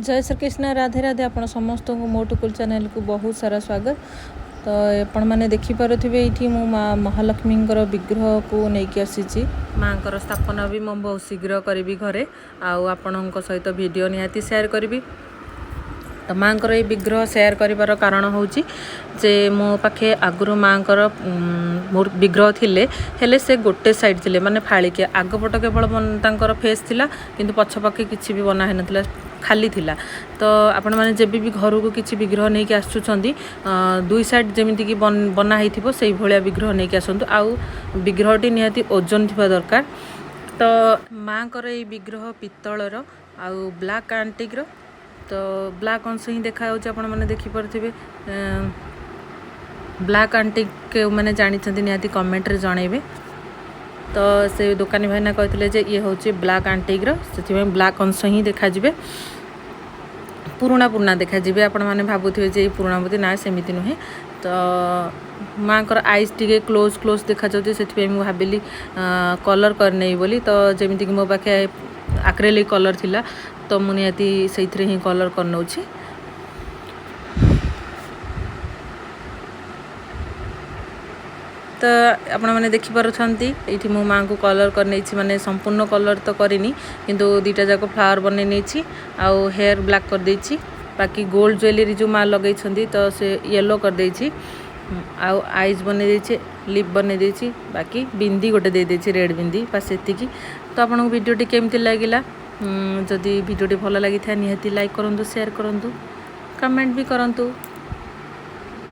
ଜୟ ଶ୍ରୀକୃଷ୍ଣ, ରାଧେ ରାଧେ। ଆପଣ ସମସ୍ତଙ୍କୁ ମୋ ଟୁକୁଲ ଚ୍ୟାନେଲକୁ ବହୁତ ସାରା ସ୍ୱାଗତ। ତ ଆପଣମାନେ ଦେଖିପାରୁଥିବେ, ଏଇଠି ମୁଁ ମା ମହାଲକ୍ଷ୍ମୀଙ୍କର ବିଗ୍ରହକୁ ନେଇକି ଆସିଛି। ମାଆଙ୍କର ସ୍ଥାପନା ବି ମୁଁ ବହୁତ ଶୀଘ୍ର କରିବି ଘରେ, ଆଉ ଆପଣଙ୍କ ସହିତ ଭିଡ଼ିଓ ନିହାତି ସେୟାର କରିବି। ତ ମାଆଙ୍କର ଏଇ ବିଗ୍ରହ ସେୟାର କରିବାର କାରଣ ହେଉଛି ଯେ ମୋ ପାଖେ ଆଗରୁ ମାଆଙ୍କର ବିଗ୍ରହ ଥିଲେ, ହେଲେ ସେ ଗୋଟେ ସାଇଡ଼୍ ଥିଲେ, ମାନେ ଫାଳିକିଆ। ଆଗପଟ କେବଳ ତାଙ୍କର ଫେସ୍ ଥିଲା, କିନ୍ତୁ ପଛ ପାଖେ କିଛି ବି ବନା ହେଇନଥିଲା, ଖାଲି ଥିଲା। ତ ଆପଣମାନେ ଯେବେ ବି ଘରକୁ କିଛି ବିଗ୍ରହ ନେଇକି ଆସୁଛନ୍ତି, ଦୁଇ ସାଇଡ଼୍ ଯେମିତିକି ବନା ହେଇଥିବ, ସେଇଭଳିଆ ବିଗ୍ରହ ନେଇକି ଆସନ୍ତୁ। ଆଉ ବିଗ୍ରହଟି ନିହାତି ଓଜନ ଥିବା ଦରକାର। ତ ମାଆଙ୍କର ଏଇ ବିଗ୍ରହ ପିତ୍ତଳର ଆଉ ବ୍ଲାକ୍ ଆଣ୍ଟିକ୍ର, ତ ବ୍ଲାକ୍ ଅଂଶ ହିଁ ଦେଖାଯାଉଛି। ଆପଣମାନେ ଦେଖିପାରୁଥିବେ। ବ୍ଲାକ୍ ଆଣ୍ଟିକ୍ କେଉଁମାନେ ଜାଣିଛନ୍ତି, ନିହାତି କମେଣ୍ଟରେ ଜଣାଇବେ। ତ ସେ ଦୋକାନୀ ଭାଇନା କହିଥିଲେ ଯେ ଇଏ ହେଉଛି ବ୍ଲାକ୍ ଆଣ୍ଟିକ୍ର, ସେଥିପାଇଁ ବ୍ଲାକ୍ ଅଂଶ ହିଁ ଦେଖାଯିବେ, ପୁରୁଣା ପୁରୁଣା ଦେଖାଯିବେ। ଆପଣମାନେ ଭାବୁଥିବେ ଯେ ଏଇ ପୁରୁଣା ମୂର୍ତ୍ତି, ନା, ସେମିତି ନୁହେଁ। ତ ମାଆଙ୍କର ଆଇସ୍ ଟିକେ କ୍ଲୋଜ୍ କ୍ଲୋଜ୍ ଦେଖାଯାଉଛି, ସେଥିପାଇଁ ମୁଁ ଭାବିଲି କଲର୍ କରିନେବି ବୋଲି। ତ ଯେମିତିକି ମୋ ପାଖେ ଆକ୍ରେଲିକ୍ କଲର୍ ଥିଲା, ତ ମୁଁ ନିହାତି ସେଇଥିରେ ହିଁ କଲର୍ କରିନେଉଛି। ତ ଆପଣମାନେ ଦେଖିପାରୁଛନ୍ତି, ଏଇଠି ମୁଁ ମାଆଙ୍କୁ କଲର୍ କରିନେଇଛି। ମାନେ ସମ୍ପୂର୍ଣ୍ଣ କଲର୍ ତ କରିନି, କିନ୍ତୁ ଦୁଇଟା ଯାକ ଫ୍ଲାୱାର୍ ବନେଇ ନେଇଛି ଆଉ ହେୟାର୍ ବ୍ଲାକ୍ କରିଦେଇଛି। ବାକି ଗୋଲ୍ଡ ଜୁଏଲେରୀ ଯେଉଁ ମା ଲଗେଇଛନ୍ତି, ତ ସେ ୟେଲୋ କରିଦେଇଛି, ଆଉ ଆଇଜ୍ ବନେଇ ଦେଇଛି, ଲିପ୍ ବନେଇ ଦେଇଛି, ବାକି ବିନ୍ଦି ଗୋଟେ ଦେଇଦେଇଛି, ରେଡ଼୍ ବିନ୍ଦି, ବାସ୍ ଏତିକି। ତ ଆପଣଙ୍କୁ ଭିଡ଼ିଓଟି କେମିତି ଲାଗିଲା? ଯଦି ଭିଡ଼ିଓଟି ଭଲ ଲାଗିଥାଏ, ନିହାତି ଲାଇକ୍ କରନ୍ତୁ, ସେୟାର କରନ୍ତୁ, କମେଣ୍ଟ ବି କରନ୍ତୁ।